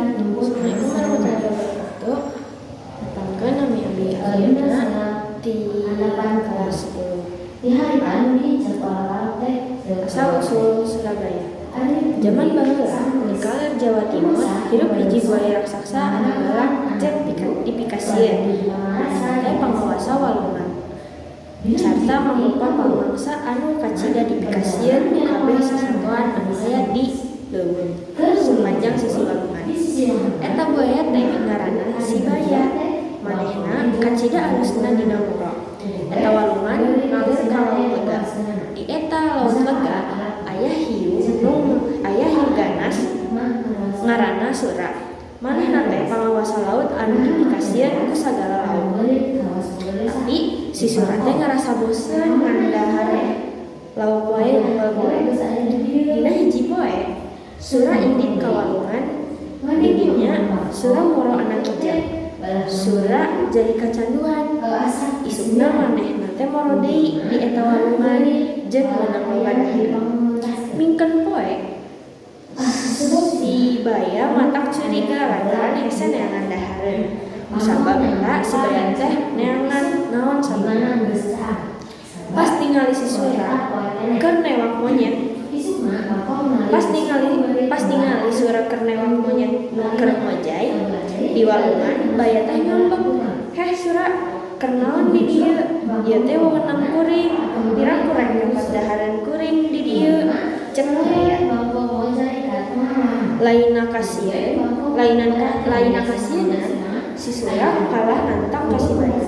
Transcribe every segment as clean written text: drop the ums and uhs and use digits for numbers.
Assalamualaikum warahmatullahi wabarakatuh. Nepangkeun nami abdi Aliana ti kelas 10. Asal usul Surabaya. Jaman baheula di kaler Jawa Timur hirup hiji buaya raksasa anu galak jeung dipikasieun. Manehna teh panguasa walungan sarta mangrupa pamangsa anu kacida dipikasieun ku kabeh sasatoan anu aya di leuweung sapanjang sisi walungan. Eta buaya teh ngaranna Si Baya. Manehna kacida alusna dina moro. Eta walungan ngalir ka Laut Lega. Di eta Laut Lega aya hiu ganas ngaranna Sura. Manehna teh panguasa laut anu dipikasieun ku sagala lauk. Tapi si Sura teh ngarasa bosen ngan dahar lauk wae unggal poe. Dina hiji poe, Sura indit ka walungan. Di dinya Sura moro anak kijang. Sura jadi kacanduan. Isukna manehna teh moro deui di eta walungan jeung meunang loba dahareun. Mingkem poe si Baya matak curiga lantaran hese neangan dahareun. Kusabab eta si Baya teh neangan naon sababna. Pas ningali si Sura keur newak monyet pas ningali Sura keur newak monyet nu keur ngojay di walungan, Baya teh ngambek, "Heh Sura, keur naon di dieu? Ieu teh wewenang kuring. Piraku rek nyokot dahareun kuring di dieu," cek Baya. Lainna kasieunan, si Sura kalah nantang ka si Baya.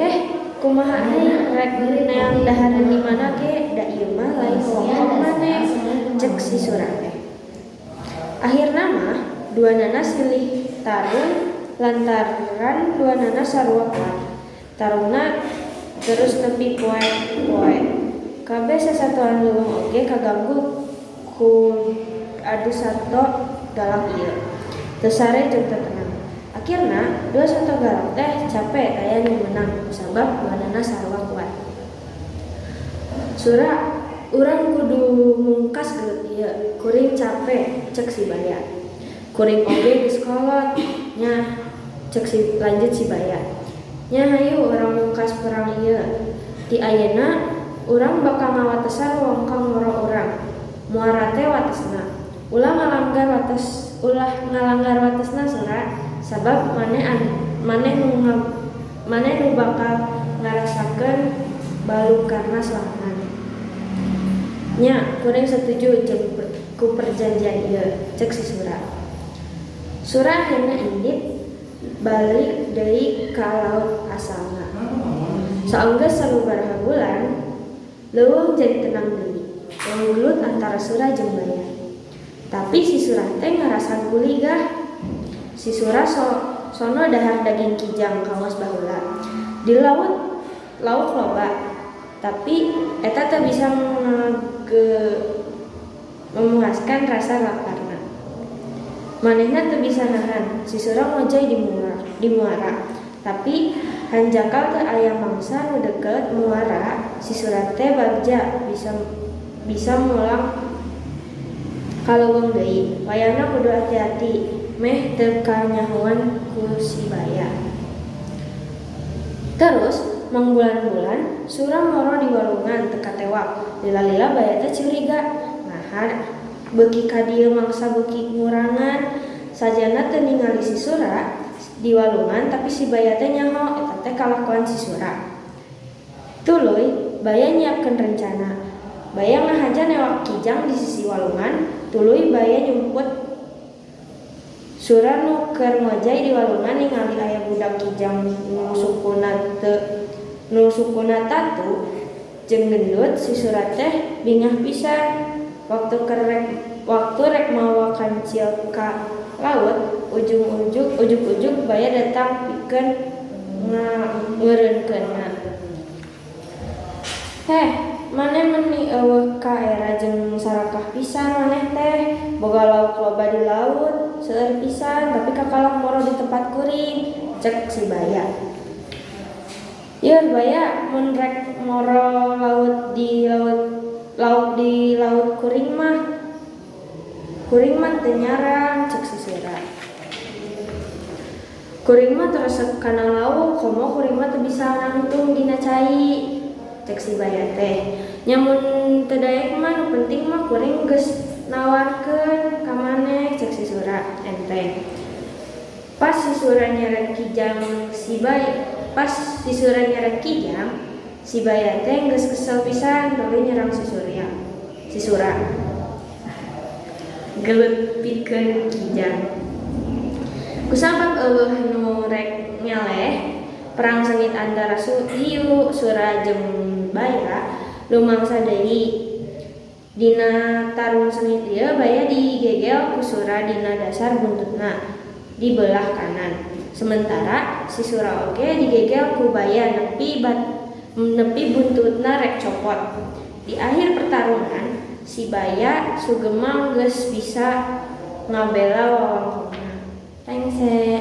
"Heh, kumaha aing rek neang dahareun di mana ge, da ieu mah lain wewengkon maneh," cek si Sura teh. Akhirna mah duanana silih tarung lantaran duanana sarua kuat. Tarungna terus nepi poek-poek. Kabeh sasatoan leuweung oge kaganggu ku adu sato galak ieu. Teu sare jeung teu tenang. Akhirna dua sato galak teh cape, taya nu meunang kusabab duanana sarua kuat. "Sura, urang kudu mungkas gelut ieu, kuring cape," cek si Baya. "Kuring oge geus kolot nya," cek si lanjut si Baya. "Nya, hayu urang mungkas perang ieu. Ti ayeuna urang bakal ngawatesan wewengkon moro urang. Muara teh watesna. Ulah ngalanggar watesna, Sura, sabab maneh nu bakal ngarasakeun balukarna sorangan." "Nya, kuring satuju jeung ku perjanjian ieu," cek si Sura. Sura akhirna indit balik deui ka laut asalna. Saenggeus sababaraha bulan, leuweung jadi tenang deui. Euweuh gelut antara Sura jeung Baya. Tapi si Sura teh ngarasa guligah. Si Sura sono dahar daging kijang kawas baheula. Di laut lauk loba, tapi eta teu bisa memuaskan rasa laparna. Manehna teu bisa nahan, si Sura ngojay di muara. Tapi hanjakal teu aya mangsa nu deket muara, si Sura teh bagja bisa bisa mulang ka leuweung deui. Wayahna kudu hati-hati meh teu kanyahoan ku si Baya. Terus mangbulan-bulan Sura moro di walungan teu katewak. Lila-lila Baya teh curiga. Naha beuki ka dieu mangsa beuki ngurangan? Sajana teu ningali si Sura di walungan, tapi si Baya teh nyaho eta teh kalakuan si Sura. Tuluy Baya nyiapkeun rencana. Baya ngahaja newak kijang di sisi walungan, tuluy Baya nyumput Sura nu keur ngojay di walungan. Ningali aya budak kijang nu sukuna tatu jeung gendut, si Sura teh bingah pisan. Waktu rek mawa kancil ka laut, ujug-ujug Baya datang pikeun ngeureunkeunna. "Heh, maneh meuni euweuh kaera jeung sarakah pisan maneh teh. Boga lauk loba di laut, seueur pisan, tapi kakalah moro di tempat kuring," cek si Baya. "Yeuh Baya, mun rek moro lauk di laut kuring mah teu nyarang," cek si Sura. Kuring mah teu resep kana lauk, komo kuring mah teu bisa nangtung dina cai, cek si Baya teh. Nya mun teu daek mah, nu penting mah kuring geus nawarkeun ka maneh, cek si Sura enteng. Pas si Sura nyeret kijang si Baya, pas si Sura nyeret kijang, si Baya teh geus kesel pisan, tuluy nyerang si Surya. Si Sura. Gelut pikeun kijang. Kusabab euweuh nu rek ngeleh, perang sengit antara Hiu, Sura jeung Baya lumangsa deui. Dina tarung sengit ieu Baya digegel ku Sura dina dasar buntutna di beulah kanan. Sementara si Sura oge digegel ku Baya nepi buntutna rek copot. Di akhir pertarungan, si Baya Sugemang geus bisa ngabela wawangkongna. Tengse.